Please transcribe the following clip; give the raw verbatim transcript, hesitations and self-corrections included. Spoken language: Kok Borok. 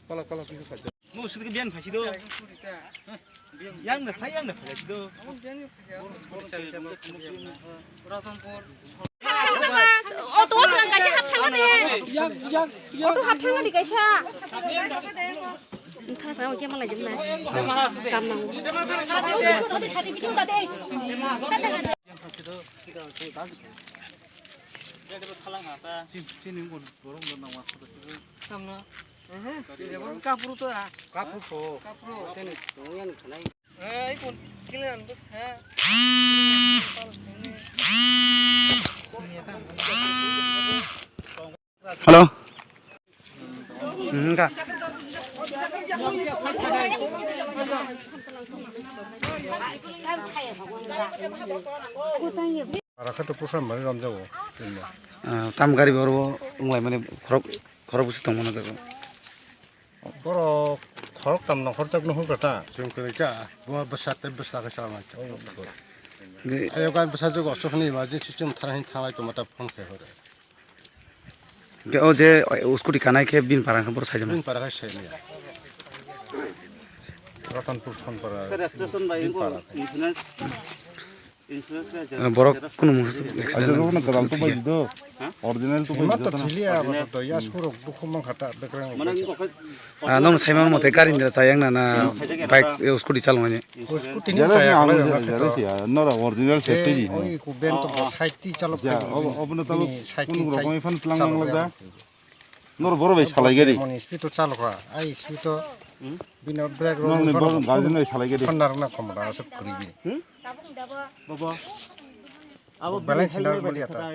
Kala, kala, kala, kala. Mo sudike biyan phasi do. Yang na phai, yang na phai do. O to sanga kaisa hap thangma de. O to hap thangma de kaisa. Nthang sanga khe malai jemna. Kam nango. Sati bising da de. Kapru to. Kapru to. Kapru. Tene tong yan khanai. Ai kon kile an bus ha. Hello. Enggak. Para khe to pusan mani rom jago. Ah, tam gari boro wng lai mani khorok, khorok bwswk tong mano jago. Borok khorok tam no khorchak no hukra ta. Chwng kwrwi ta. Bo bwsa tei bwsa khe sa mai. Ge- Ayo kan bwsa jwk osok ni emergency chwng thana hin thanglai tongma ta phone khe hore. Ge o je, o, scooty kanai khe bin para khe boro sai jana. Bin para khe sai maya. Ratanpur Sonpara. Sir, registration bai bin para. Insurance. Borok kunu mungsa accident. Acha, rokno kwtal to bai di do. Original to bai di do. Thili abo to ya surok dukhu mang khata bekrang. Ah, nong saimang mote gari ndra chayang na, na bike, eh, scooty chalong ani. Scooty ni chaya khlai na khata. Nora original safety ji. Oi ku ben to safety chalok. Ja, obo, obo no talo kunu rokom ifan tlang nang lagda. Nor boro bai salai gari. Moni speed to chalo kha. Ai speed to bino brake rok. Nong ni boro guardian bai salai gari. Khondar na khomra asuk khuri bi. Baba. Abo balance na bali ata.